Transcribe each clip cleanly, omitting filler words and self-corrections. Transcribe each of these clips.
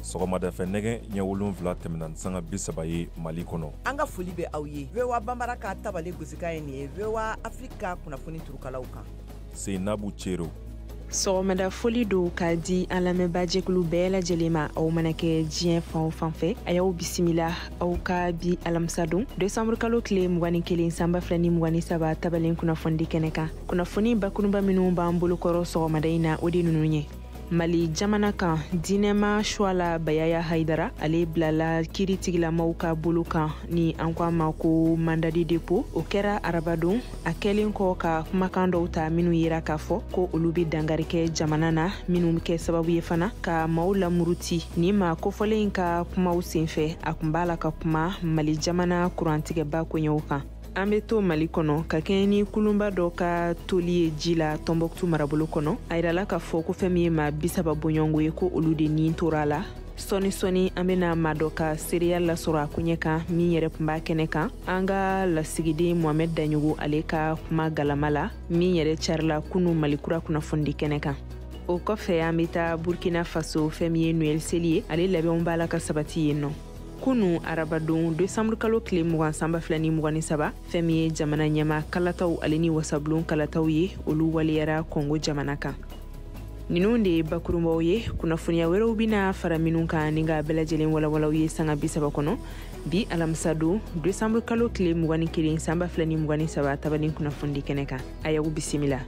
Sɔgɔmadafɛ nɛgɛ ɲɛ 7 tɛmɛna ni sanga 30 ye Mali kɔnɔ. An ka foli bɛ aw ye VOA Banbara ka tabale gosikan ye nin ye VOA Afrique ka kunnafoni turukalaw kan. Seinabu Cero. Sɔgɔmada foli don k'a di an lamɛnbaajɛkulu bɛɛ lajɛlen ma, aw mana kɛ diɲɛ fan o fan fɛ, a y'aw bisimila aw ka bi alamisa don desanburu kalo tile 21 san 2023 tabalen kunnafonidi kɛnɛ kan. Kunnafoni bakurunba minnu b'an bolokɔrɔ sɔgɔmada in na, o de ninnu ye. Mali jamana kan, diinɛma Suala Bayaya Haidara, ale bilala kiiritigilamaw ka bolo kan ni an ko a ma ko mandat de dépôt. O kɛra arabadon, a kɛlen kɔ ka kumakan dɔw ta minnu yera k'a fɔ ko olu bɛ dankari kɛ jamana na, minnu bɛ kɛ sababu ye fana ka maaw lamuruti. Ni maa kofɔlen in ka kumaw senfɛ, a kun b'a la ka kuma Mali jamana kurantigɛba koɲɛw kan. An bɛ to Mali kɔnɔ ka kɛɲɛ ni kulunba dɔ ka toli ye ji la Tɔnbɔkutu marabolo kɔnɔ. A yirala k'a fɔ ko fɛn min ye maa 30 bɔɲɔgɔnko ye, ko olu de ni tora a la. Sɔɔni sɔɔni an bɛna maa dɔ ka seereya lasɔrɔ a koɲɛ kan min yɛrɛ tun b'a kɛnɛ kan. An ka lasigiden Mohamɛd Daɲogo, ale ka kuma galama la min yɛrɛ carila kunu Mali kura kunnafonidi kɛnɛ kan. O kɔfɛ an bɛ taa Burkina Faso, fɛn min ye Noël seli ye, ale labɛnw b'a la ka sabati yen nɔ. Kunu arabadon desanburu kalo tile 20 san 2023, fɛn min ye jamana ɲɛmaa kalataw ale ni wasabulon kalataw ye, olu waleyara Kɔngo jamana kan. Ninnu de ye bakurunbaw ye, kunnafoniya wɛrɛw bɛna fara minnu kan ni k'a bɛɛ lajɛlen walawalaw ye sanga 30 kɔnɔ. Bi alamisa don desanburu kalo tile 21 san 2023 tabalen kunnafonidi kɛnɛ kan. A y'aw bisimila.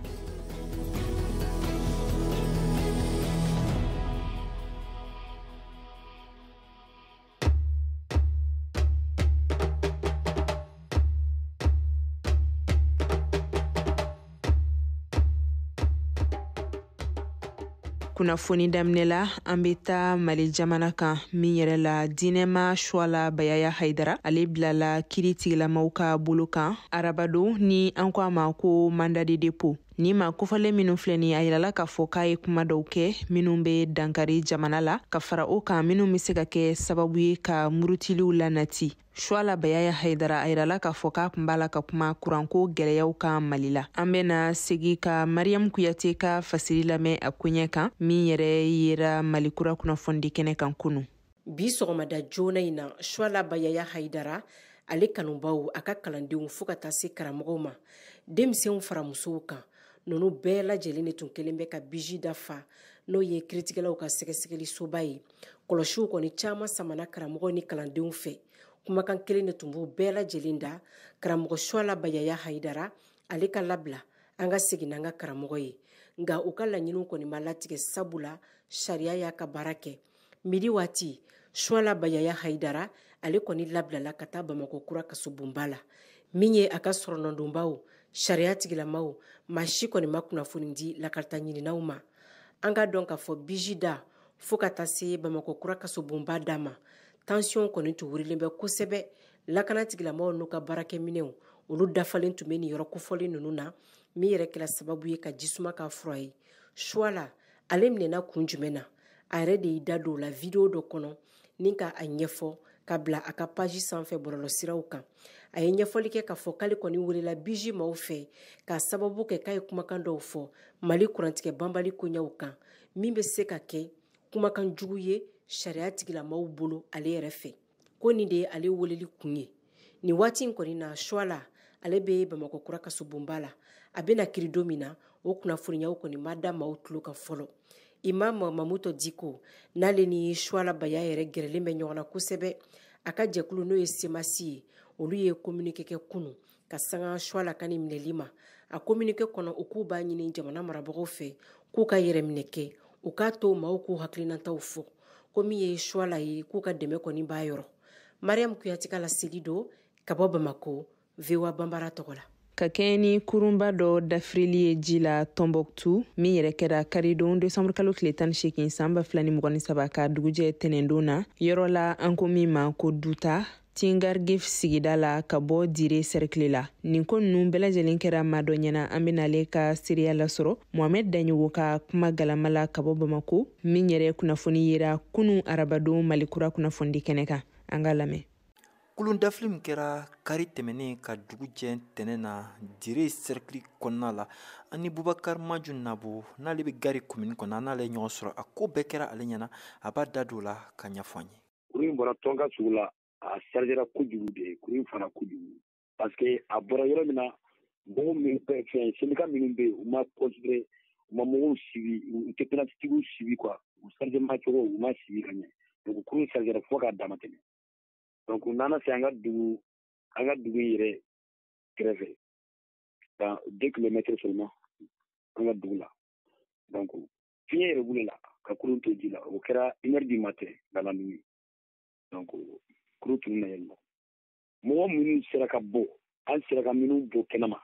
Kunnafoni daminɛ la, an bɛ taa Mali jamana kan min yɛrɛ la diinɛma Suala Bayaya Haidara, ale bilala kiiritigilamaw ka bolo kan arabadon ni an ko a ma ko mandat de dépôt. Ni maa kofɔlen minnu filɛ nin, a yirala k'a fɔ k'a ye kuma dɔw kɛ minnu bɛ dankari jamana la, ka fara o kan minnu bɛ se ka kɛ sababu ye ka murutiliw lanati. Suala Bayaya Haidara, a yirala k'a fɔ k'a kun b'a la ka kuma kuranko gɛlɛyaw kan Mali la. An bɛna segi ka Mariam Kuyate ka fasiri lamɛn a koɲɛ kan min yɛrɛ yera Mali kura kunnafonidi kɛnɛ kan kunu. Bi sɔgɔmada joona in na, Suala Bayaya Haidara, ale kanubaw, a ka kalandenw fo ka taa se karamɔgɔw ma, denmisɛnw fara musow kan, ninnu bɛɛ lajɛlen de tun kelen bɛ ka biji dafa, n'o ye kiiritigɛlaw ka sɛgɛsɛgɛli soba ye. Kɔlɔsiw kɔni caman samana karamɔgɔw ni kalandenw fɛ. Kumakan kelen de tun b'u bɛɛ lajɛlen da: karamɔgɔ Suala Bayaya Haidara, ale ka labila, an ka segin n'an ka karamɔgɔ ye. Nka u ka laɲiniw kɔni ma latigɛ, sabula sariya y'a ka baara kɛ. Midi waati, Suala Bayaya Haidara, ale kɔni labilala ka taa Bamakɔ kura kasobonba la. Min ye a ka sɔrɔnɔdonbaw, sariya tigilamaw, maa si kɔni ma kunnafoni di lakalita ɲininaw ma. An ka dɔn k'a fɔ biji da fo ka taa se Bamakɔ kura kasobonba da ma, tension kɔni tun wurilen bɛ kosɛbɛ. Lakana tigilamaw n'u ka baarakɛminɛw, olu dafalen tun bɛ nin yɔrɔ kofɔlen ninnu na, min yɛrɛ kɛra sababu ye ka jisuma k'a fura ye. Suala, ale minɛna kun jumɛn na? A yɛrɛ de y'i da don o la video dɔ kɔnɔ ni ka a ɲɛfɔ ka bila a ka page sanfɛ bɔlɔlɔsiraw kan. A ye ɲɛfɔli kɛ k'a fɔ k'ale kɔni welela biji maaw fɛ k'a sababu kɛ k'a ye kumakan dɔw fɔ Mali kurantigɛ banbali koɲɛw kan, min bɛ se ka kɛ kumakan jugu ye sariya tigilamaw bolo ale yɛrɛ fɛ. Ko nin de ye ale weleli kun ye. Nin waati in kɔni na, Suala, ale bɛ Bamakɔ kura kasobonba la. A bɛna kiiri don min na, o kunnafoniyaw kɔni ma da maaw tulo kan fɔlɔ. Imam Mamuto Diko, n'ale ni Suala Baya yɛrɛ gɛrɛlen bɛ ɲɔgɔn na kosɛbɛ, a ka jɛkulu n'o ye Semasi ye, olu ye communiqué kɛ kunu ka sanga Suala ka nin minɛli ma. A communiqué kɔnɔ, u k'u b'a ɲini jamana marabagaw fɛ k'u ka yɛrɛminɛ kɛ, u k'a to maaw k'u hakilinataw fɔ, ko min ye Suala ye, k'u ka dɛmɛ kɔni b'a yɔrɔ. Mariam Kuyate ka laseli don ka bɔ Bamakɔ, VOA Banbara tɔgɔ la. Ka kɛɲɛ ni kurunba dɔ dafirili ye ji la Tɔnbɔkutu, min yɛrɛ kɛra karidon desanburu kalo tile 18 san 2023 ka dugujɛ tɛnɛndon na, yɔrɔ la an ko min ma ko Duta, Tingargif sigida la ka bɔ Dire sɛrikili la. Nin ko ninnu bɛɛ lajɛlen kɛra maa dɔ ɲɛna, an bɛna ale ka seereya lasɔrɔ Mohamɛd Daɲogo ka kuma galama la ka bɔ Bamako, min yɛrɛ kunnafoni yera kunu arabadon Mali kura kunnafonidi kɛnɛ kan. An ka lamɛn. Kulundafili min kɛra kari tɛmɛnen ka dugu jɛ ntɛnɛn na Dire cercle kɔnɔna la, ani Bubakari Maju Nabo, n'ale bɛ Gari commune kɔnɔ, an n'ale ye ɲɔgɔn sɔrɔ. A ko bɛɛ kɛra ale ɲɛna, a b'a da don o la ka ɲɛfɔ an ye. Kuru in bɔra Tɔnka sugu la, a chargera kojugu de, kuru in fana kojugu, parce que a bɔra yɔrɔ min na, mɔgɔw min fɛn syndicat minnu bɛ yen, u ma considéré, u ma mɔgɔw suivi, u tɛ penalty suivi quoi, u chargement cogo u ma suivi ka ɲɛ. Donc kuru in chargera fo k'a dama tɛmɛ. Donc u nana se an ka dugu yɛrɛ kɛrɛfɛ, dans 2 kilomètres seulement an ka dugu la. Donc fiɲɛ yɛrɛ wulila ka kurun to ji la, o kɛra 1h du matin dans la nuit. Donc kurun tununna yen nɔ. Mɔgɔ minnu sera ka bɔ, an sera ka minnu bɔ kɛnɛma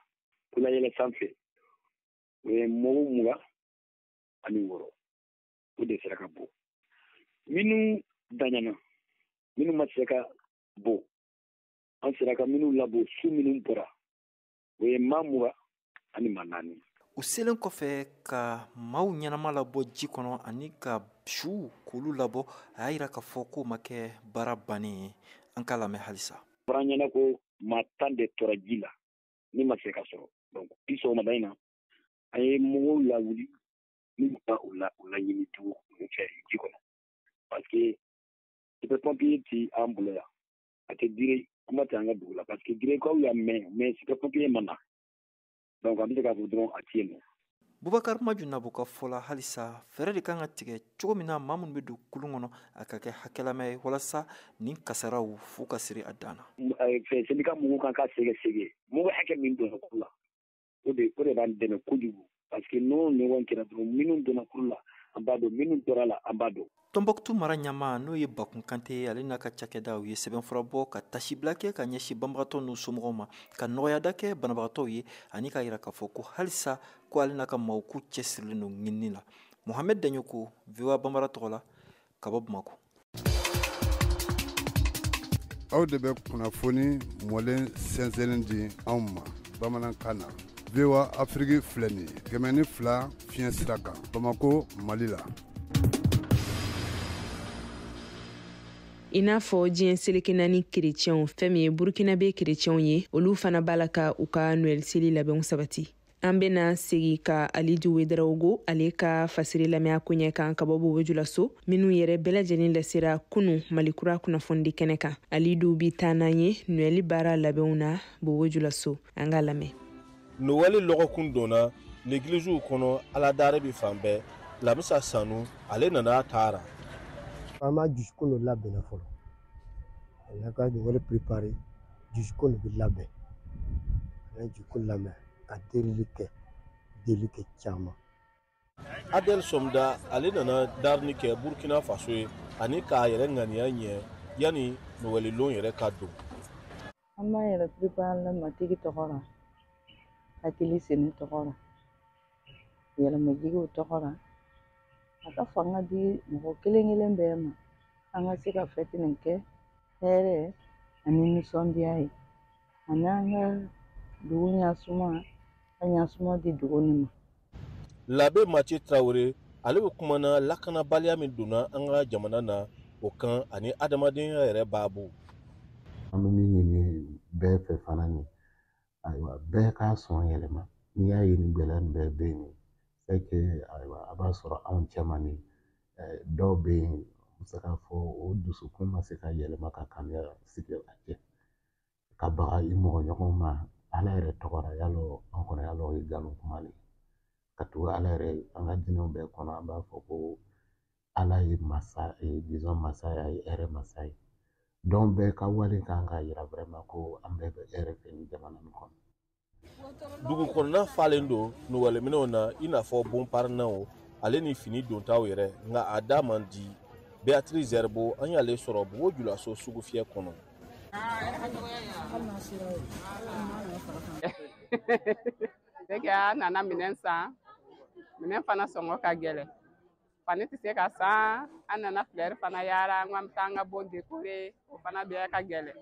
k'u layɛlɛ sanfɛ, o ye mɔgɔ 26, o de sera ka bɔ. Minnu daɲana, minnu ma se ka bɔ, an sera ka minnu labɔ, su minnu bɔra, o ye maa 20 ani maa 4. U selen kɔfɛ ka maaw ɲɛnama labɔ ji kɔnɔ ani ka su k'olu labɔ, a y'a yira k'a fɔ k'o ma kɛ baara bannen ye. An k'a lamɛn halisa. Fɔra an ɲɛna ko maa 10 de tora ji la min ma se ka sɔrɔ. Donc bi sɔgɔmada in na, an ye mɔgɔw lawuli min ka u laɲini dugu fɛ ji kɔnɔ, parce que sapeur pompier ti an bolo yan, a tɛ Dire, kuma tɛ an ka dugu la, parce que Direkaw y'a mɛn, mais sapeur pompier ma na. Donc an bɛ se k'a fɔ dɔrɔn a ti yen nɔ. Bubakari Maju Nabo ka fɔ la halisa, fɛɛrɛ de kan ka tigɛ cogo min na maa minnu bɛ don kulun kɔnɔ, a ka kɛ hakɛlama ye walasa nin kasaraw f'u ka siri a dan na. Syndicat mɔgɔw kan ka sɛgɛsɛgɛ mɔgɔ hakɛ min donna kulu la, o de b'an dɛmɛ kojugu, parce que n'o ɲɔgɔn kɛra dɔrɔn, minnu donna kulu la an b'a dɔn, minnu tora la an b'a dɔn. Tɔnbɔkutu mara ɲɛmaa, n'o ye Bakun Kante ye, ale n'a ka cakɛda, u ye sɛbɛnfura bɔ ka tasibila kɛ ka ɲɛsin banbagatɔ n'u somɔgɔw ma, ka nɔgɔyada kɛ banabagatɔw ye, ani k'a yira k'a fɔ ko halisa ko ale n'a ka maaw k'u cɛsirilen don ɲinini la. Mohamed Daɲoko, VOA Banbara tɔgɔ la, ka bɔ Bamakɔ. Aw de bɛ kunnafoni mɔlen sɛnsɛnnen di anw ma bamanankan na. VOA Afrique filɛ nin ye 102 fiɲɛ sira kan, Bamakɔ, Mali la. I n'a fɔ diɲɛ seleke naani kerecɛnw, fɛn min ye Burukinabe kerecɛnw ye, olu fana b'a la ka u ka Noɛl seli labɛnw sabati. An bena segi ka Alidu Wedarawogo ale ka fasiri lamɛn koɲɛ kan ka bɔ Bobo Julaso, minnu yɛrɛ bɛɛ lajɛlen lasera kunu Malikura kunnafonidi kɛnɛ kan. Alidu bi taa n'an ye Noɛli baara labɛnw na Bobo Julaso. An k'a lamɛn. Nowɛli lɔgɔkun donna l'egiliziw kɔnɔ, aladare bɛ fan bɛɛ. Lamisa Sanu, ale nana taara. An ma dusukun dɔ labɛnna fɔlɔ. An ka Noɛli préparé, dusukun de bɛ labɛn. An ye dusukun labɛn ka delili kɛ caman. Adel Somda, ale nana darini kɛ Burkina Faso ye ani k'a yɛrɛ ŋaniya ɲɛ yanni Nowɛli lon yɛrɛ ka don. An b'an yɛrɛ préparé la Matigi tɔgɔ la, hakili senu tɔgɔ la, yɛlɛmajigiw tɔgɔ la, a ka fanga di mɔgɔ kelen kelen bɛɛ ma, an ka se ka fɛti nin kɛ hɛrɛ ani nisɔndiya ye, ani an ka dugu ɲasuma, ka ɲasuma di dugu nin ma. Labe Mathieu Traoré, ale bɛ kumana lakanabaliya min donna an ka jamana na o kan ani adamadenya yɛrɛ baabu. An bɛ min ɲini bɛɛ fɛ fana nin, ayiwa, bɛɛ k'a sɔn yɛlɛma. N'i y'a ye nin gɛlɛya nin bɛɛ bɛ yen, c'est que ayiwa, a b'a sɔrɔ anw cɛman ni dɔw bɛ yen, n bɛ se k'a fɔ o dusukun ma se ka yɛlɛma ka kanuya sigi a cɛ, ka baga i mɔgɔ ɲɔgɔn ma Ala yɛrɛ tɔgɔ la, yalɔ an kɔnɔ yalɔ o ye nkalon kuma de ye. Ka tugu Ala yɛrɛ, an ka diinɛw bɛɛ kɔnɔ, an b'a fɔ ko Ala ye masa ye, disons masa ye, a ye hɛrɛ masa ye. Donc bɛɛ ka wale kan k'a yira vraiment ko an bɛɛ bɛ hɛrɛ fɛ nin jamana nin kɔnɔ. Dugu kɔnɔna falen don nowɛliminɛw na, i n'a fɔ bonparinaw ale ni fini dontaw yɛrɛ, nka a da man di. Beatrice Zerbo, an y'ale sɔrɔ Bobo Julaso sugu fiyɛ kɔnɔ. An nana minɛn san, minɛn fana sɔngɔ ka gɛlɛn, fani tɛ se ka san. An nana filɛri fana yaala, an ko an bɛ taa an ka bon décorer, o fana bɛɛ ka gɛlɛn.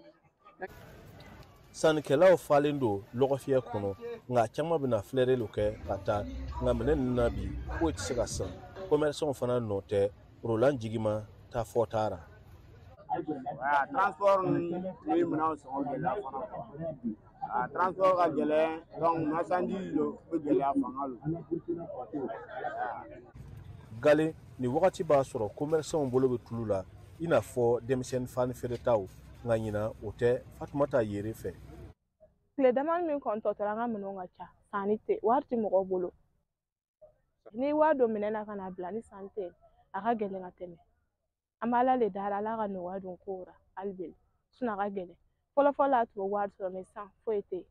Sannikɛlaw falen don lɔgɔfiyɛ kɔnɔ, nka caman bɛna filɛri de kɛ ka taa, nka minɛn ninnu na bi foyi tɛ se ka san. Commerçants fana nɔ tɛ, Roland Jigima taa fɔ taara. Transport ni minɛnw sɔngɔ gɛlɛya fana. Transport ka gɛlɛn, donc marchandise bɛ gɛlɛya fanga lo. Gale nin wagati b'a sɔrɔ commerçants bolo bɛ tulu la, i n'a fɔ denmisɛnnin fani feeretaw, nka ɲinan o tɛ Fatumata Yere fɛ. Tile dama min kɔni tɔ tora, an ka minɛnw ka ca, sanni tɛ, wari tɛ mɔgɔw bolo. Ni wari don minɛn na ka na bila ni sanni tɛ, a ka gɛlɛn ka tɛmɛ. An bɛ Ala le dara, Ala ka nɔgɔya don kow la hali bi, sinon a ka gɛlɛn. Fɔlɔ-fɔlɔ a tun bɛ wari sɔrɔ, mais sisan foyi tɛ yen.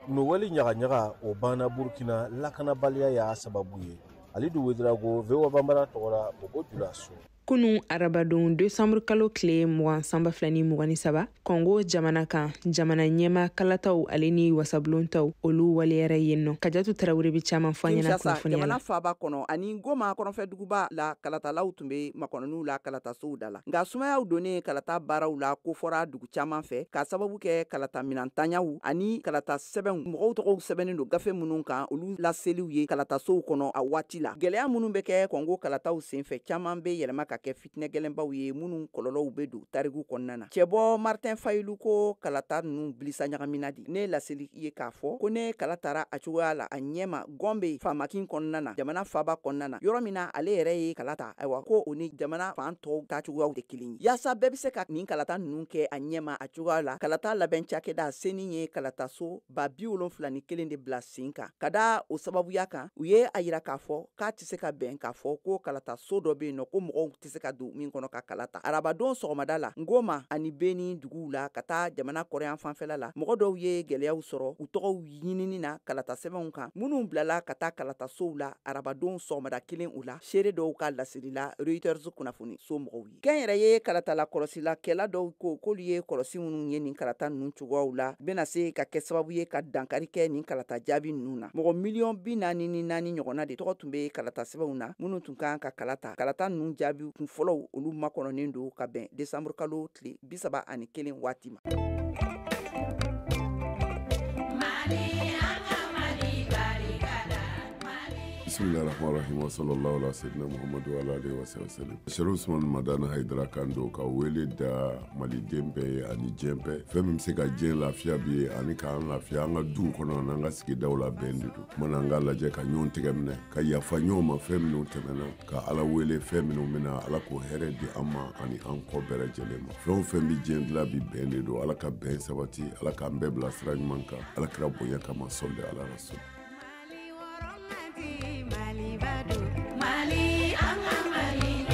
Nowɛli ɲagaɲaga o banna Burukina, lakanabaliya y'a sababu ye. Alidu Wedirago, VOA Banbara tɔgɔ la, Bobo Julaso. Kunu arabadon, desanburu kalo tile 20, san 2023, Kɔngo jamana kan, jamana ɲɛma kalataw ale ni wasabulon taw, olu waleyara yen nɔ. Kajatu Tarawele bɛ caman fɔ an ɲɛna. Kinshasa, kunnafoniya jamana la. Faba kɔnɔ ani Goma kɔrɔnfɛ duguba la, kalatalaw tun bɛ makɔnɔniw la kalatasow da la. Nka sumayaw donnen kalata baaraw la kofɔra dugu caman fɛ, k'a sababu kɛ kalata minantanyaw ani kalata sɛbɛnw, mɔgɔw tɔgɔw sɛbɛnnen don gafe minnu kan, olu laseliw ye kalatasow kɔnɔ a waati la. Gɛlɛya minnu bɛ kɛ Kɔngo kalataw senfɛ, caman bɛ yɛlɛma ka kɛ fitinɛ gɛlɛnbaw ye minnu kɔlɔlɔw bɛ don tariku kɔnɔna na. Cɛbɔ Martin Fayulu ko kalata ninnu bilisa ɲagamina di. Ne laseli ye k'a fɔ ko ne kala tara a cogoya la a ɲɛma Gɔnbe faamakin kɔnɔna na, jamana faba kɔnɔna na, yɔrɔ min na ale yɛrɛ ye kala ta. Ayiwa, ko o ni jamana fan tɔw ta cogoyaw tɛ kelen ye. Yaasa bɛɛ bɛ se ka nin kalata ninnu kɛ a ɲɛma a cogoya la, kalata labɛn cakɛda CENI ye kalataso 71 de bila sen kan. Ka da o sababuya kan, u ye a yira k'a fɔ k'a tɛ se ka bɛn k'a fɔ ko kalataso dɔ bɛ yen nɔ ko mɔgɔw tɛ se ka don min kɔnɔ ka kala ta. Arabadon sɔgɔmada la, Ngoma ani Beni duguw la, ka taa jamana kɔrɔyan fanfɛla la, mɔgɔ dɔw ye gɛlɛyaw sɔrɔ u tɔgɔw ɲinini na kalata sɛbɛnw kan minnu bilala ka taa kalatasow la arabadon sɔgɔmada kelen. U la seere dɔw ka laseli la Reuters kunnafoni so mɔgɔw ye, kɛnyɛrɛ ye kalatala kɔlɔsilakɛla dɔw ko k'olu ye kɔlɔsi minnu ye nin kalata ninnu cogoyaw la, bɛna se ka kɛ sababu ye ka dankari kɛ nin kalata jaabi ninnu na. Mɔgɔ miliyɔn 44 ɲɔgɔnna de tɔgɔ tun bɛ kalata sɛbɛnw na minnu tun kan ka kala ta. Kalata ninnu jaabi kun fɔlɔw, olu makɔnɔnen don ka bɛn desanburu kalo tile 31 waati ma. Bismillah rahman rahim wa sallallahu ala sayyidina Muhammadu wa ala alihi wa sallam. Sherif Usman Madani Haidara kan don ka wele da maliden bɛɛ ye ani diɲɛ bɛɛ. Fɛn min bɛ se ka diɲɛ lafiya bi ye ani k'an lafiya an ka duw kɔnɔ n'an ka sigidaw la, bɛn de don. Kumana an k'a lajɛ ka ɲɔgɔn tɛgɛ minɛ, ka yafa ɲɔgɔn ma fɛn minnu tɛmɛna, ka Ala wele fɛn minnu bɛna, Ala k'o hɛrɛ di an ma ani an kɔ bɛɛ lajɛlen ma. Fɛn o fɛn bɛ diɲɛ dilan bi, bɛn de don. Ala ka bɛn sabati, Ala k'an bɛɛ bila sira ɲuman kan, Ala kira bonya kama. Sɔli ala rasul. Mali, an ka Mali.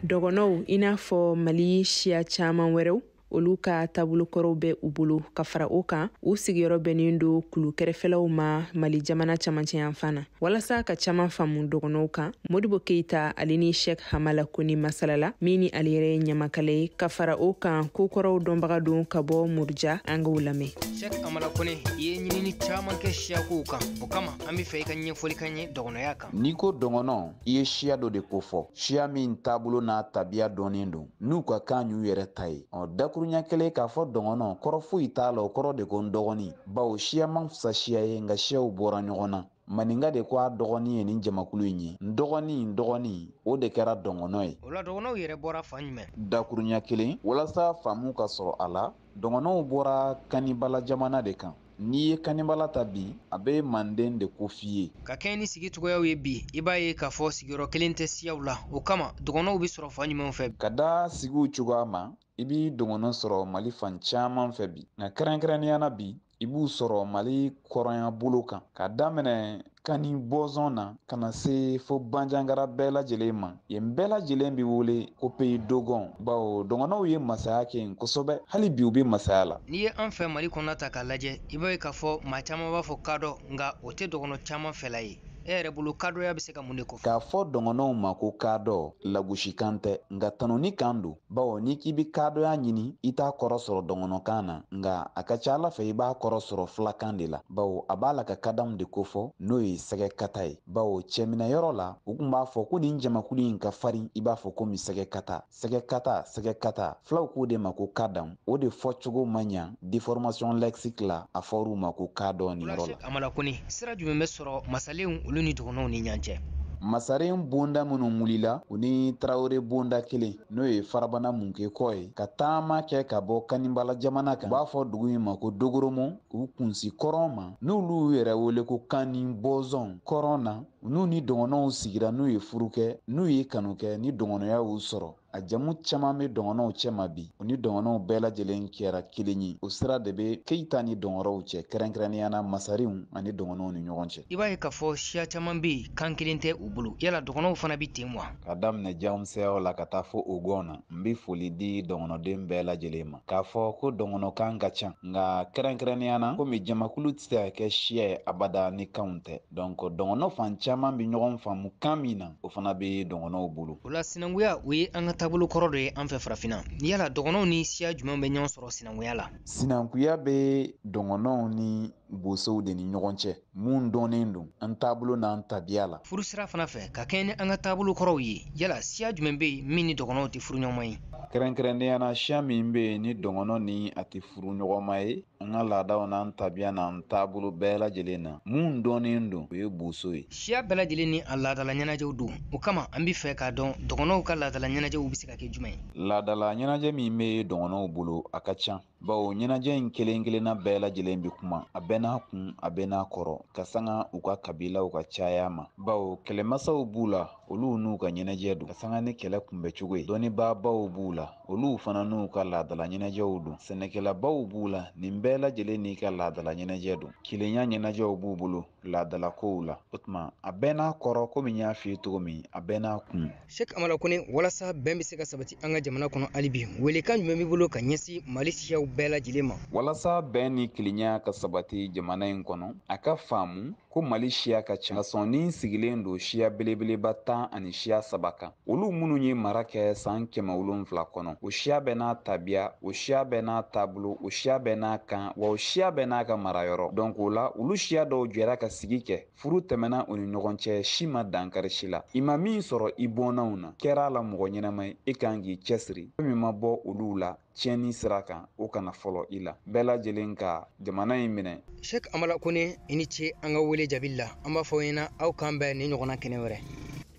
Dɔgɔnɔw, i n'a fɔ Mali siya caaman wɛrɛw, olu ka taabolokɔrɔw bɛ u bolo. Ka fara o kan, u sigiyɔrɔ bɛnnen don kulu kɛrɛfɛlaw ma Mali jamana camancɛyanfan na. Walasa ka caaman faamu dɔgɔnɔw kan, Modibo Keita ale ni Shek Hamala Koni masalala, min ni ale yɛrɛ ye ɲamakala ye, ka fara o kan kokɔrɔw dɔnbaga don ka bɔ Muruja. An k'o lamɛn. Shek Hamala Kone, i ye ɲinini caaman kɛ siyakow kan, o kama an be fɛ i ka ɲɛfɔli kan ye dɔgɔnɔya kan. N'i ko dɔgɔnɔ, i ye siya dɔ de kofɔ, siya min taabolo n'a tabiya dɔnnen don n'u ka kan y'u yɛrɛ ta ye. Ɔ dakuruɲa kelen k'a fɔ dɔgɔnɔ, kɔrɔ foyi t'a la, o kɔrɔ de ko n dɔgɔnin, bawo siya man fisa siya ye, nka siyaw bɔra ɲɔgɔn na. Maninka de ko a dɔgɔnin ye nin jamakulu in ye. N dɔgɔnin, n dɔgɔnin, o de kɛra dɔgɔnɔ ye. O la, dɔgɔnɔw yɛrɛ bɔra fan jumɛn? Dakuruɲa kelen, walasa faamu ka sɔrɔ a la, dɔgɔnɔw bɔra Kanibala jamana de kan. N'i ye Kanibala ta bi, a bɛ Manden de ko f'i ye. Ka kɛɲɛ ni sigi cogoyaw ye bi, i b'a ye k'a fɔ sigiyɔrɔ kelen tɛ siyaw la, o kama dɔgɔnɔw bɛ sɔrɔ fan jumɛnw fɛ? Ka da sigiw cogoya ma, i b'i dɔgɔnɔ sɔrɔ Mali fan caman fɛ bi, nka kɛrɛnkɛrɛnnenya na bi, i b'u sɔrɔ Mali kɔrɔnya bolo kan, ka daminɛ Kani bɔzɔn na ka na se fo Banjagara bɛɛ lajɛlen ma. Yen bɛɛ lajɛlen bɛ wele ko pays Dogon, bawo dɔgɔnɔw ye masaya kɛ yen kosɛbɛ, hali bi u bɛ masaya la. N'i ye an fɛ Mali kɔnɔ ta k'a lajɛ, i b'a ye k'a fɔ maa caman b'a fɔ kadɔ, nka o tɛ dɔgɔnɔ caman fɛla ye. E yɛrɛ bolo, kadɔya bɛ se ka mun de kofɔ? K'a fɔ dɔgɔnɔw ma ko kadɔ, lagosikan tɛ, nka tanuni kan don, bawo n'i k'i bɛ kadɔya ɲini, i t'a kɔrɔ sɔrɔ dɔgɔnɔkan na, nka a ka ca Ala fɛ i b'a kɔrɔ sɔrɔ filakan de la, bawo a b'a la ka kadamu de kofɔ, n'o ye sɛgɛ kata ye, bawo cɛminɛyɔrɔ la u tun b'a fɔ ko nin jamakulu in ka farin i b'a fɔ komi sɛgɛ kata, sɛgɛ kata, sɛgɛ kata. Filaw k'o de ma ko kadamu, o de fɔcogo man ɲa déformation lexique la, a fɔr'u ma ko kadɔ nin yɔrɔ la. Hamala Kone, sira jumɛn bɛ sɔrɔ masalenw olu ni dɔgɔnɔw ni ɲɔgɔn cɛ? Masaren bonda minnu wulila, u ni Tarawele bonda kelen, n'o ye Farabana Munke kɔ ye, ka taama kɛ ka bɔ Kanibala jamana kan. U b'a fɔ dugu in ma ko Dogoromo, u kunsi kɔrɔn ma, n'olu yɛrɛ wele ko Kani Bɔzɔn kɔrɔn na. N'u ni dɔgɔnɔw sigira, n'u ye furu kɛ, n'u ye kanu kɛ, ni dɔgɔnɔya y'u sɔrɔ. A jamu caman bɛ dɔgɔnɔw cɛma bi, u ni dɔgɔnɔw bɛɛ lajɛlen kɛra kelen ye. O sira de bɛ Keyita ni dɔgɔnɔw cɛ, kɛrɛnkɛrɛnnenya na masarenw ani dɔgɔnɔw ni ɲɔgɔn cɛ. I b'a ye k'a fɔ siya caman bɛ yen, kan kelen tɛ u bolo. Yala dɔgɔnɔw fana bɛ ten wa? Ka daminɛ jamusayaw la ka taa fo o gɔn na, n bɛ foli di dɔgɔnɔden bɛɛ lajɛlen ma. K'a fɔ ko dɔgɔnɔkan ka ca, nka kɛrɛnkɛrɛnnenya na, komi jamakulu tɛ se ka kɛ siya ye abada ni kanw tɛ. Donc dɔgɔnɔ fan caman bɛ ɲɔgɔn faamu kan min na, o fana bɛ dɔgɔnɔw bolo. O la sinankunya, o ye an ka taabolo kɔrɔ dɔ ye an fɛ farafinna. Yala dɔgɔnɔw ni siya jumɛn bɛ ɲɔgɔn sɔrɔ sinankunya la? Sinankunya bɛ dɔgɔnɔw ni bosow de ni ɲɔgɔn cɛ, mun dɔnnen don an taabolo n'an tabiya la. Furu sira fana fɛ, ka kɛɲɛ ni an ka taabolo kɔrɔw ye, yala siya jumɛn bɛ yen min ni dɔgɔnɔw tɛ furu ɲɔgɔnma ye? Kɛrɛnkɛrɛnnenya na, siya min bɛ yen ni dɔgɔnɔ ni a tɛ furu ɲɔgɔnma ye, an ka laadaw n'an tabiya n'an taabolo bɛɛ lajɛlen na, mun dɔnnen don, o ye boso ye. Siya bɛɛ lajɛlen ni a laadala ɲɛnajɛw don. O kama an bɛ fɛ k'a dɔn dɔgɔnɔw ka laadala ɲɛnajɛw bɛ se ka kɛ jumɛn ye? Laadala ɲɛnajɛ min bɛ dɔgɔnɔw bolo, a ka ca. Bawo ɲɛnajɛ in kelen kelenna bɛɛ lajɛlen bɛ kuma, a bɛɛ n'a kun, a bɛɛ n'a kɔrɔ, ka sanga u ka kabilaw ka caya ma. Bawo kɛlɛmasaw b'u la, olu n'u ka ɲɛnajɛ don, ka sanga ni kɛlɛ kunbɛcogo ye. Dɔnnibaabaw b'u la, olu fana n'u ka laadala ɲɛnajɛw don. Sɛnɛkɛlabaw b'u la, nin bɛɛ lajɛlen n'i ka laadala ɲɛnajɛ don. Kelenya ɲɛnajɛw b'u bolo laadalakow la. O tuma a bɛɛ n'a kɔrɔ, komi n y'a f'i ye cogo min, a bɛɛ n'a kun. Sɛki Amala Kone, walasa bɛn bɛ se ka sabati an ka jamana kɔnɔ hali bi, welekan jumɛn b'i bolo ka ɲɛsin Mali siyaw bɛɛ lajɛlen ma? Walasa bɛn ni kelenya ka sabati jamana in kɔnɔ, a ka faamu ko Mali siya ka ca. Sɔnni sigilen don siya belebeleba 10 ani siya 3 kan. Olu minnu ye mara kɛ san 700 kɔnɔ, o siya bɛɛ n'a tabiya, o siya bɛɛ n'a taabolo, o siya bɛɛ n'a kan, wa o siya bɛɛ n'a ka marayɔrɔ. Donc o la, olu siya dɔw jɛra ka sigi kɛ. Furu tɛmɛna u ni ɲɔgɔn cɛ, si ma dankari si la. I ma min sɔrɔ i bɔnnaw na, kɛra a la mɔgɔ ɲɛnama ye, i kan k'i cɛsiri. Fɛn min ma bɔ olu la tiɲɛni sira kan, o kana fɔlɔ i la. Bɛɛ lajɛlen ka jamana in minɛ. Sɛki Amala Kone, i ni ce an ka wele jaabi la. An b'a fɔ ɲɛna aw k'an bɛn ni ɲɔgɔnna kɛnɛ wɛrɛ.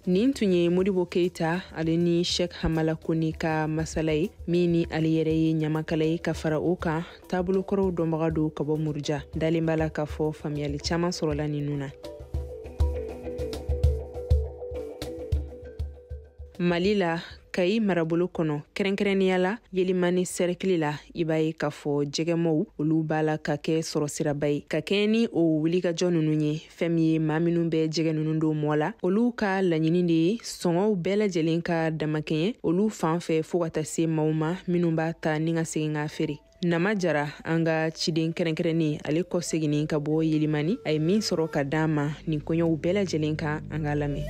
Nin tun ye Modibo Keyita ale ni Sɛki Hamala Kone ka masala ye, min ni ale yɛrɛ ye ɲamakala ye, ka fara o kan taabolokɔrɔw dɔnbaga don ka bɔ Muruja. Dalen b'a la k'a fɔ faamuyali caman sɔrɔla ninnu na. Mali la, Kayi marabolo kɔnɔ, kɛrɛnkɛrɛnnenya la Yelimani sɛrɛkili la, i b'a ye k'a fɔ jɛgɛmɔw olu b'a la ka kɛ sɔrɔsiraba ye. Ka kɛɲɛ ni o wulikajɔ ninnu ye, fɛn min ye maa minnu bɛ jɛgɛ ninnu don mɔ la, olu ka laɲini de ye sɔngɔw bɛɛ lajɛlen ka damakɛɲɛ olu fan fɛ, fo ka taa se maaw ma minnu b'a ta ni ka segin k'a feere. Nama Jara, an ka ciden kɛrɛnkɛrɛnnen, ale kɔseginni ka bɔ Yelimani, a ye min sɔrɔ ka d'an ma nin koɲɛw bɛɛ lajɛlen kan, an k'a lamɛn.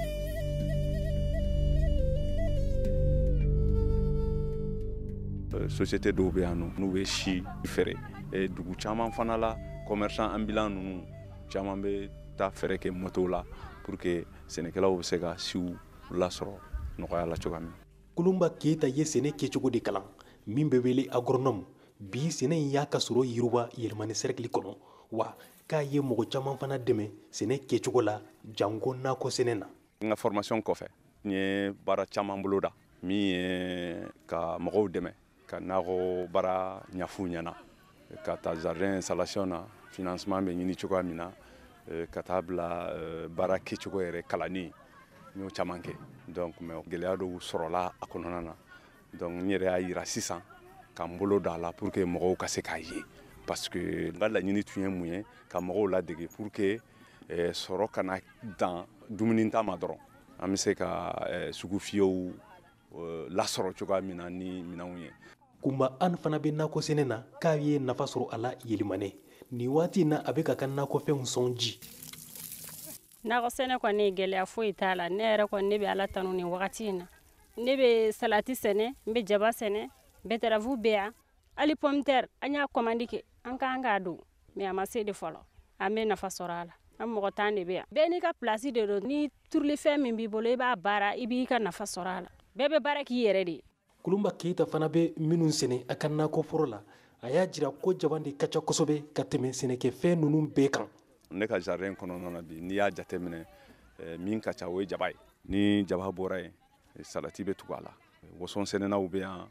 Société dɔw bɛ yan nɔ, n'u bɛ si feere. Dugu caman fana la, commerçant ambulant ninnu caman bɛ taa feere kɛ moto la pour que sɛnɛkɛlaw bɛ se ka siw lasɔrɔ nɔgɔya la cogoya min. Kulunba Keyita ye sɛnɛ kɛcogo de kalan min bɛ wele agronome. Bi sɛnɛ in y'a ka sɔrɔ yiriwa Yelimani sɛrɛkili kɔnɔ, wa k'a ye mɔgɔ caman fana dɛmɛ sɛnɛ kɛcogo la, janko nakɔ sɛnɛ na. N ka formation kɔfɛ, n ye baara caman boloda min ye ka mɔgɔw dɛmɛ ka nakɔ baara ɲɛf'u ɲɛna, ka taa jardin installation na, financement bɛ ɲini cogoya min na, ka taa bila baara kɛcogo yɛrɛ kalanni, n y'o caman kɛ. Donc mais gɛlɛya dɔw sɔrɔla a kɔnɔna na. Donc n yɛrɛ y'a yira sisan ka n bolo don a la pour que mɔgɔw ka se k'a ye, parce que n ka laɲini tun ye mun ye, ka mɔgɔw ladege pour que sɔrɔ kana dan dumuni ta ma dɔrɔn, an bɛ se ka sugu fiyɛw lasɔrɔ cogoya min na ni minɛnw ye. Kunba an fana bɛ nakɔ sɛnɛ na, k'a ye nafa sɔrɔ a la Yelimane. Nin waati in na, a bɛ ka ka nakɔfɛnw sɔn ji. Nakɔ sɛnɛ kɔni gɛlɛya foyi t'a la. Ne yɛrɛ kɔni, ne bɛ Ala tanu nin wagati in na. Ne bɛ salati sɛnɛ, n bɛ jaba sɛnɛ, betterave bɛ yan, hali pomme de terre an y'a commande kɛ, an k'an k'a don, mais a ma se de fɔlɔ. An bɛ nafa sɔrɔ a la. An mɔgɔ 10 de bɛ yan. Bɛɛ n'i ka place de don. Ni turulifɛn min b'i bolo, i b'a baara, i b'i ka nafa sɔrɔ a la. Bɛɛ bɛ baara k'i yɛrɛ de ye. Kulunba Keyita fana bɛ minnu sɛnɛ a ka nakɔforo la, a y'a jira ko jaba de ka ca kosɛbɛ ka tɛmɛ sɛnɛkɛfɛn ninnu bɛɛ kan. Ne ka jardin kɔnɔna na bi, n'i y'a jateminɛ, Min ka ca, o ye jaba ye. Ni jaba bɔra yen, salati bɛ tugu a la. Woson sɛnɛnaw bɛ yan,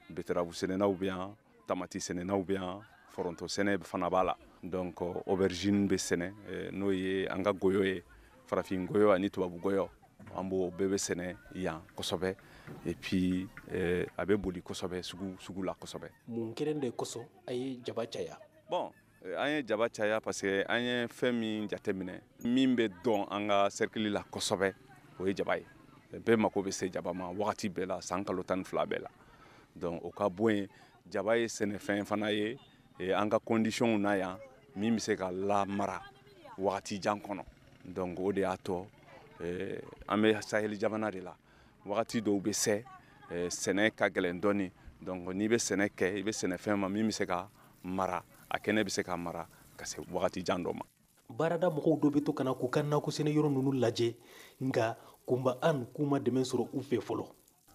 betterave sɛnɛnaw bɛ yan, tamati sɛnɛnaw bɛ yan, foronto sɛnɛ fana b'a la. Donc aubergine bɛ sɛnɛ, n'o ye an ka goyo ye, farafin goyo ani tubabu goyo, an b'o bɛɛ bɛ sɛnɛ yan kosɛbɛ. Et puis a bɛ boli kosɛbɛ sugu la kosɛbɛ. Mun kelen de kosɔn a ye jaba caya? Bon, an ye jaba caya parce que an ye fɛn min jateminɛ, min bɛ dɔn an ka cercle la kosɛbɛ, o ye jaba ye. Bɛɛ mako bɛ se jaba ma wagati bɛɛ la, san kalo 12 bɛɛ la. Donc o ka bɔ yen, jaba ye sɛnɛfɛn fana ye an ka condition na yan, min bɛ se ka lamara wagati jan kɔnɔ. Donc o de y'a to an bɛ saheli jamana de la, wagati dɔw bɛ se sɛnɛ ka gɛlɛn dɔɔni. Donc n'i bɛ sɛnɛ kɛ, i bɛ sɛnɛfɛn ma min bɛ se ka mara, a kɛnɛ bɛ se ka mara ka se wagati jan dɔ ma. Baarada mɔgɔw dɔ bɛ to ka na k'u ka nakɔ sɛnɛ yɔrɔ ninnu lajɛ, nka Kunba an k'u ma dɛmɛ sɔrɔ u fɛ fɔlɔ.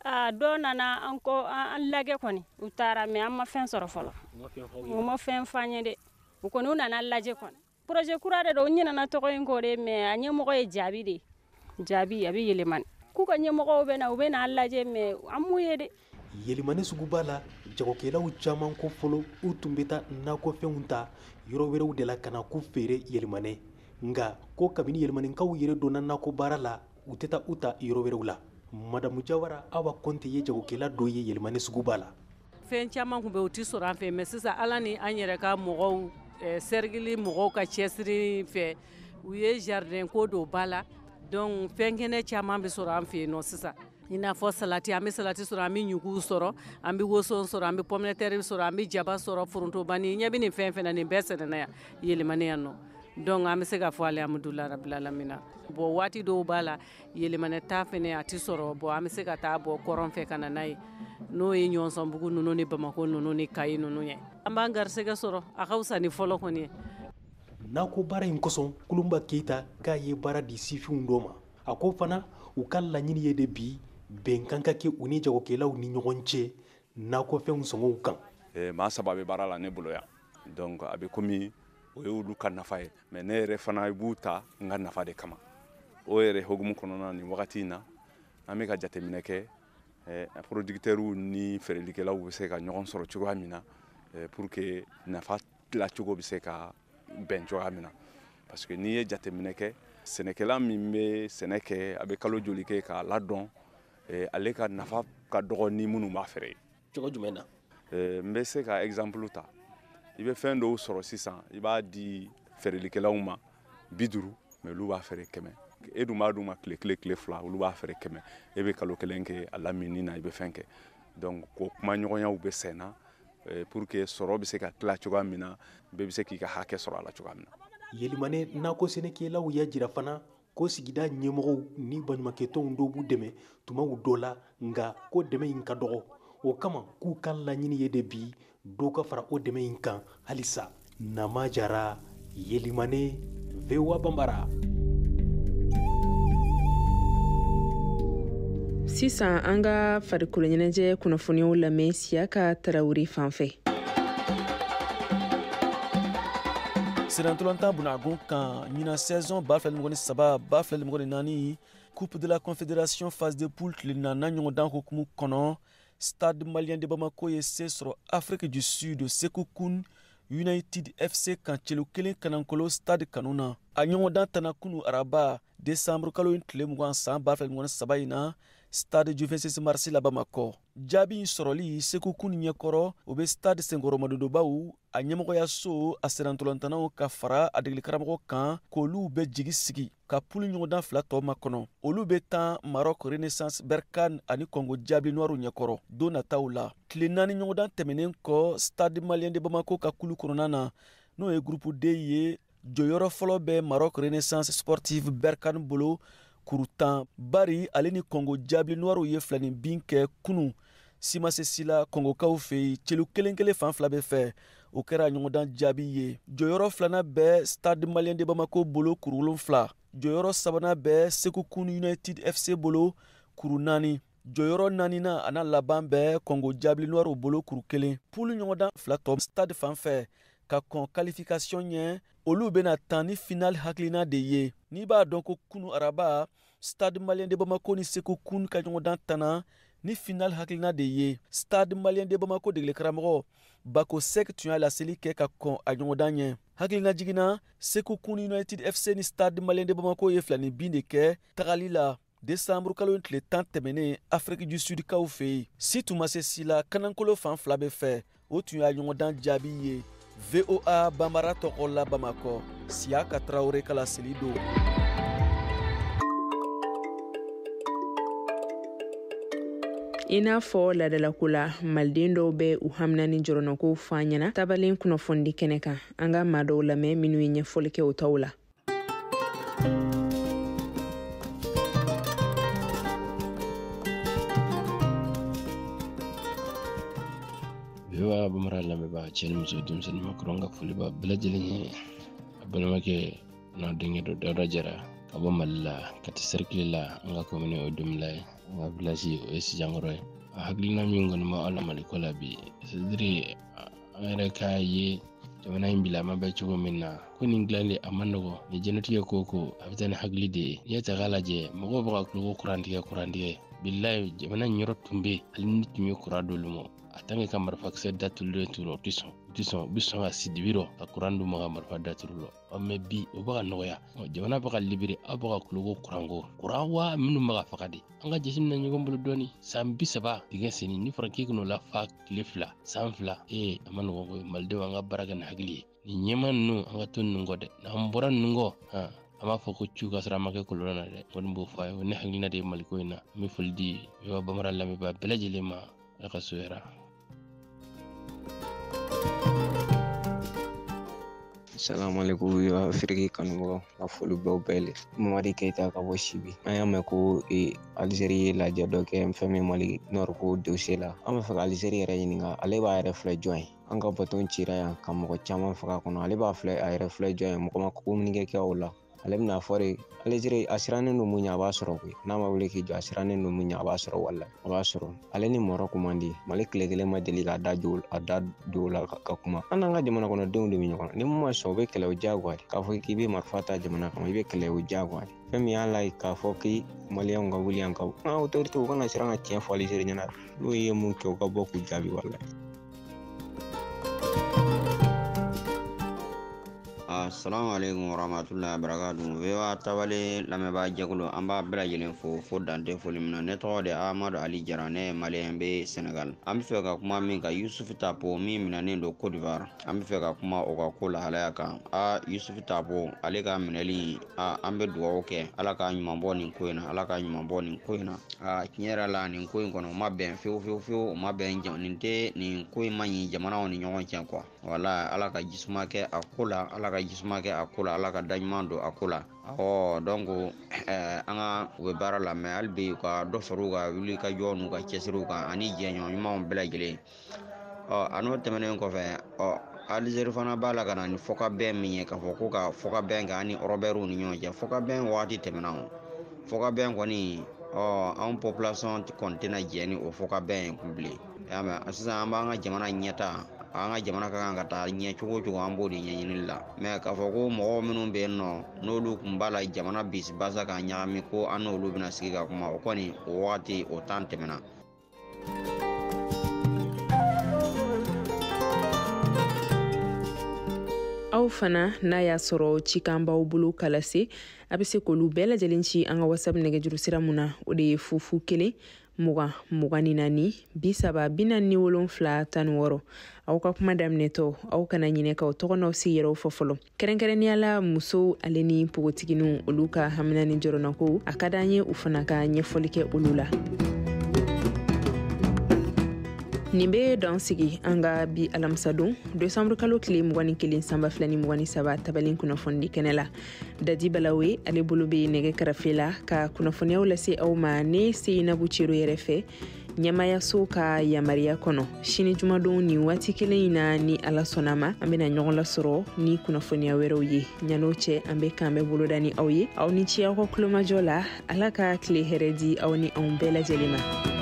Dɔw nana an ko an lajɛ kɔni, u taara, mais an ma fɛn sɔrɔ fɔlɔ. U ma fɛn f'an ye dɛ, u kɔni u nana lajɛ kɔni. Projet kura de don, u ɲinɛna tɔgɔ in kɔ de, mais a ɲɛmɔgɔ ye Jaabi de. Jaabi a bɛ Yɛlɛmani. K'u ka ɲɛmɔgɔw bɛ na, u bɛ n'a lajɛ, mais an m'u ye dɛ. Yɛlɛmani suguba la, jagokɛlaw caman ko fɔlɔ u tun bɛ taa nakɔfɛnw ta yɔrɔ wɛrɛw de la ka na k'u feere Yɛlɛmani. Nka ko kabini Yɛlɛmanikaw yɛrɛ donna nakɔ baara la, u tɛ taa u ta yɔrɔ wɛrɛw la. Madamu Jawara Awa Kɔnte ye jagokɛla dɔ ye Yɛlɛmani suguba la. Fɛn caman tun bɛ, u tɛ sɔrɔ an fɛ, mais sisan Ala ni an yɛrɛ ka mɔgɔw, cercle mɔgɔw ka cɛsiri fɛ, u ye jardin ko don ba la. Donc fɛn kɛnɛ caman bɛ sɔrɔ an fɛ yen nɔ sisan. I n'a fɔ salati, an bɛ salati sɔrɔ, an bɛ ɲugu sɔrɔ, an bɛ woson sɔrɔ, an bɛ pomme de terre sɔrɔ, an bɛ jaba sɔrɔ, forontobani. Ɲɛ bɛ nin fɛn fɛn na, nin bɛɛ sɛnɛna yan Yɛlɛmani yan nɔ. Donc an bɛ se ka fɔ alihamudulilayi rabil alamina. Bon, waati dɔw b'a la, Yɛlɛmani ta fɛnɛ a tɛ sɔrɔ. Bon, an bɛ se ka taa bɔ kɔrɔn fɛ ka na n'a ye, n'o ye Ɲɔnsɔnbugu ninnu ni Bamakɔ ninnu ni Kayi ninnu ye. An b'an garisɛgɛ sɔrɔ, a ka fisa ni fɔlɔ kɔni ye. Nakɔ baara in kosɔn, Kulunba Keyita k'a ye baara di sifinw dɔ ma. A ko fana u ka laɲini ye de bi bɛnkan ka kɛ u ni jagokɛlaw ni ɲɔgɔn cɛ nakɔfɛnw sɔngɔw kan. Maa 3 bɛ baara la ne bolo yan. Donc a bɛ komi o ye olu ka nafa ye, mais ne yɛrɛ fana b'u ta n ka nafa de kama. O yɛrɛ hokumu kɔnɔna, nin wagati in na, an bɛ ka jateminɛ kɛ producteurs ni feerelikɛlaw bɛ se ka ɲɔgɔn sɔrɔ cogoya min na, pour que nafa tilacogo bɛ se ka bɛn cogoya min na. Parce que n'i ye jateminɛ kɛ, sɛnɛkɛla min bɛ sɛnɛ kɛ, a bɛ kalo joli kɛ k'a ladɔn, ale ka nafa ka dɔgɔ ni minnu b'a feere. Cogo jumɛn na? N bɛ se ka exemple ta. I bɛ fɛn dɔw sɔrɔ sisan, i b'a di feerelikɛlaw ma 50, mais olu b'a feere 100. E dun b'a d'u ma tile kelen, tile 2, olu b'a feere 100. E bɛ kalo kelen kɛ a lamini na, i bɛ fɛn kɛ. Donc ko kumaɲɔgɔnyaw bɛ sen na pour que sɔrɔ bɛ se ka tila cogoya min na, bɛɛ bɛ se k'i ka hakɛ sɔrɔ a la cogoya min na. Yɛlɛmani nakɔ sɛnɛkɛlaw y'a jira fana ko sigida ɲɛmɔgɔw ni baɲumankɛtɔnw dɔw b'u dɛmɛ tumaw dɔ la, nka ko dɛmɛ in ka dɔgɔ. O kama k'u ka laɲini ye de bi dɔw ka fara o dɛmɛ in kan halisa. Nama Jara, Yɛlɛmani, VOA Banbara. Sisan an ka farikolo ɲɛnajɛ kunnafoniyaw lamɛn Siyaka Tarawele fan fɛ. Senatɔlɔntan bunagun kan, ɲinan saison 2023 2024 Coupe de la Confédération phase de poule tile naaninan ɲɔgɔndan hukumu kɔnɔ, Stade Malien de Bamako ye se sɔrɔ Afrique du Sud Sekhukhune United FC kan celu 1 kanankolo Stade Kanu na. A ɲɔgɔndan tana kunu araba décembre kalo in tile 20 san 2023 in na Stade du 26 mars la Bamakɔ. Jaabi in sɔrɔli Sekhukhune ɲɛkɔrɔ, o bɛ stade senkɔrɔmadonbaw, a ɲɛmɔgɔyaso, a sennantolatan ka fara a degelikaramɔgɔ kan, k'olu bɛ jigi sigi ka poule ɲɔgɔndan 2 tɔ makɔnɔ. Olu bɛ tan Maroc Renaissance Berkane ani Congo Diable Noirs ɲɛkɔrɔ don nataw la. Tile 4 ɲɔgɔndan tɛmɛnen kɔ, Stade Malien de Bamako ka kulu kɔnɔna na, n'o ye groupe D ye, jɔyɔrɔ fɔlɔ bɛ Maroc Renaissance Sportive Berkane bolo kuru 10, bari ale ni Congo Diable Noirs ye 2 bin kɛ kunu Simasesi la Kongokaw fɛ yen, celu 1-1 fan 2 bɛɛ fɛ. O kɛra ɲɔgɔndan jaabi ye. Jɔyɔrɔ 2nan bɛ Stade Malien de Bamako bolo kuru 7. Jɔyɔrɔ 3nan bɛ Sekhukhune United FC bolo kuru 4. Jɔyɔrɔ 4nan a n'a laban bɛ Congo Diable Noirs bolo kuru 1. Poule ɲɔgɔndan 2 tɔ Stade fan fɛ ka kɔn qualification ɲɛ, olu bɛna tan ni final hakilina de ye. Ni N'i b'a dɔn ko kunu araba, Stade Malien de Bamako ni Sekhukhune ka ɲɔgɔndan tanna ni final hakilina de ye. Stade Malien de Bamako degeli karamɔgɔ Bako Sek tun y'a laseli kɛ ka kɔn a ɲɔgɔndan ɲɛ. Hakilina jiginna, Sekhukhune United FC ni Stade Malien de Bamako ye 2-0 de kɛ tagali la desanburu kalo in tile 10 tɛmɛnen Afrique du Sud kaw fɛ yen. Si tun ma se si la, kanankolo fan fila bɛ fɛ. O tun y'a ɲɔgɔndan jaabi ye. VOA Bambara tɔgɔ la Bamakɔ, Siyaka Tarawele ka laseli don. I n'a fɔ ladalako la, maliden dɔw bɛ u hamina ni jɔrɔnɔkow fɔ an ɲɛna tabalen kunnafonidi kɛnɛ kan. An ka maa dɔw lamɛn minnu ye ɲɛfɔli kɛ o taw la. VOA Bambara lamɛnbaa cɛ ni muso, denmisɛnnin makɔrɔ, n ka foli b'a bɛɛ lajɛlen ye. A balimakɛ n'a denkɛ dɔ Dawuda Jara ka bɔ Mali la, Kati cercle la, an ka commune o ye Domila ye, an ka village o ye Sijankɔrɔ ye. A hakilina min kɔni b'aw la Maliko la bi, c'est à dire an yɛrɛ k'a ye jamana in bilama bɛ cogo min na, ko nin dilanli a man nɔgɔ. Ni jɛnatigɛ ko ko a bɛ taa ni hakili de ye. N'i ye ta k'a lajɛ, mɔgɔw bɛ ka kulo ko kurantigɛ. Bilayi, jamana in yɔrɔ tun bɛ yen, hali ni tun ye kuran d'olu ma, a tant que ka marifakisɛ datugulen t'u la, u tɛ sɔn, u tɛ sɔn, u bɛ sɔn ka si dibi rɔ ka kuran d'u ma ka marifa datugu lɔ. Ɔ mɛ bi o bɛ ka nɔgɔya, jamana bɛ ka libéré, aw bɛ ka kulo ko kuranko kuran wa minnu bɛ ka faga de. An ka jateminɛ ɲɔgɔn bolo dɔɔni, san 30 dingɛ senni, ni fɔra k'i kan'o lafa tile 2, san 2, ee a ma nɔgɔn koyi. Malidenw, an ka baara kɛ ni hakili ye. Nin ɲɛma ninnu, an ka to ninnu kɔ dɛ. N'an bɔra ninnu kɔ, han, an b'a fɔ ko cu ka sɔrɔ a ma kɛ kɔlɔlɔ na dɛ. Kɔni b'o fɔ a ye, ne hakilina de ye Maliko in na. N bɛ foli di VOA Bambara lamɛnbaa bɛɛ lajɛlen ma. Ala ka so hɛrɛ. Salamu alaikum VOA Afiriki kanubagaw, ka foli b'aw bɛɛ le. Mamadi Keyita ka bɔ Sibi. An y'a mɛn ko Algérie ye lajɛ dɔ kɛ fɛn min Mali Nord ko dossier la. An b'a fɛ ka Algérie yɛrɛ ɲininka, ale b'a yɛrɛ filɛ jɔn ye? An ka baton cira yan ka mɔgɔ caman faga kɔnɔ, ale b'a filɛ a yɛrɛ filɛ jɔn ye? Mɔgɔ ma communiqué kɛ o la. Ale bɛna fɔ de Algérie a sirannen don mun ɲɛ, a b'a sɔrɔ koyi. N'a ma wuli k'i jɔ, a sirannen don mun ɲɛ, a b'a sɔrɔ, walayi a b'a sɔrɔ. Ale ni Maroc man di. Mali tile kelen ma deli k'a da jɔ a da don la ka kuma. An n'an ka jamana kɔnɔdenw de bɛ ɲɔgɔn na. Ni mun ma sɔn, o bɛ kɛlɛ, o diyagoya de. K'a fɔ k'i bɛ marifa ta jamana kama, i bɛ kɛlɛ, o diyagoya de. Fɛn min y'a la k'a fɔ k'i maliyɛnw ka wuli yan ka an ka autorité u kana siran ka tiɲɛ fɔ Algérie ɲɛna. N'u ye mun kɛ, u ka bɔ k'u jaabi, walayi. Assalamu alaikum warahmatullahi wabarakatuh. VOA Tabale lamɛnbaa jɛkulu, an b'a bɛɛ lajɛlen fo fo dante foli min na. Ne tɔgɔ de Amadu Ali Jara, ne ye maliyɛn bɛ Senegal. An bɛ fɛ ka kuma min kan, Yusufu Tapo min minɛnen don Côte d'Ivoire, an bɛ fɛ ka kuma o ka ko lahalaya kan. A Yusufu Tapo, ale ka minɛli, a an bɛ dugawu kɛ, Ala ka ɲuman bɔ nin ko in na, Ala ka ɲuman bɔ nin ko in na. A tiɲɛ yɛrɛ la, nin ko in kɔnɔ, o ma bɛn fewu fewu fewu, o ma bɛn. Nin tɛ nin ko in man ɲi jamanaw ni ɲɔgɔn cɛ quoi. Wala Ala ka jisuma kɛ a ko la, Ala ka jisuma kɛ a ko la, Ala ka da ɲuman don a ko la. Awɔ, donc an ka u bɛ baara la, mɛ hali bi u ka dɔ sɔrɔ u ka wuli ka jɔ n'u ka cɛsiriw kan ani jɛɲɔgɔn ɲumanw bɛɛ lajɛlen. Ɔ a n'o tɛmɛnen kɔfɛ, ɔ Algérie fana b'a la ka na ni fɔkabɛn min ye, k'a fɔ ko ka fɔkabɛn kɛ ani rebelles ni ɲɔgɔn cɛ. Fɔkabɛn waati tɛmɛna, o fɔkabɛn kɔni, ɔ anw population kɔni tɛna jɛ ni o fɔkabɛn ye kun bilen. I y'a mɛn, sisan an b'an ka jamana ɲɛta, an ka jamana ka kan ka taa ɲɛ cogo o cogo, an b'o de ɲɛɲinili la. Mɛ k'a fɔ ko mɔgɔw minnu bɛ yen nɔ, n'olu kun b'a la jamana bisibasa k'a ɲagami, ko an n'olu bɛna sigi ka kuma, o kɔni o wagati o temps tɛmɛna. Aw fana, n'a y'a sɔrɔ cikan b'aw bolo ka lase, a bɛ se k'olu bɛɛ lajɛlen ci an ka WhatsApp nɛgɛjuru sira mun na, o de ye 0 0 1 20 24 30 47 16. Aw ka kuma daminɛtɔ, aw kana ɲinɛ k'aw tɔgɔ n'aw sigiyɔrɔw fɔ fɔlɔ. Kɛrɛnkɛrɛnnenya la, musow ale ni npogotigininw, olu ka hamina ni jɔrɔnako, a ka d'an ye u fana ka ɲɛfɔli kɛ olu la. Nin bɛ dan sigi an ka bi alamisadon desanburu kalo tile 21 san 2023 tabalen kunnafonidi kɛnɛ la. Dadi Balawe, ale bolo bɛ nɛgɛ karafe la ka kunnafoniyaw lase aw ma. Ne Seyinabu Cero yɛrɛ fɛ ɲɛmayaso ka yamaruya kɔnɔ, sini jumadon nin waati kelen in na, ni Ala sɔnna ma, an bɛna ɲɔgɔn lasɔrɔ ni kunnafoniya wɛrɛw ye. Ɲan'o cɛ, an bɛ kan bɛ boloda ni aw ye. Aw ni ci aw ka kulomajɔ la. Ala ka tile hɛrɛ di aw ni anw bɛɛ lajɛlen ma.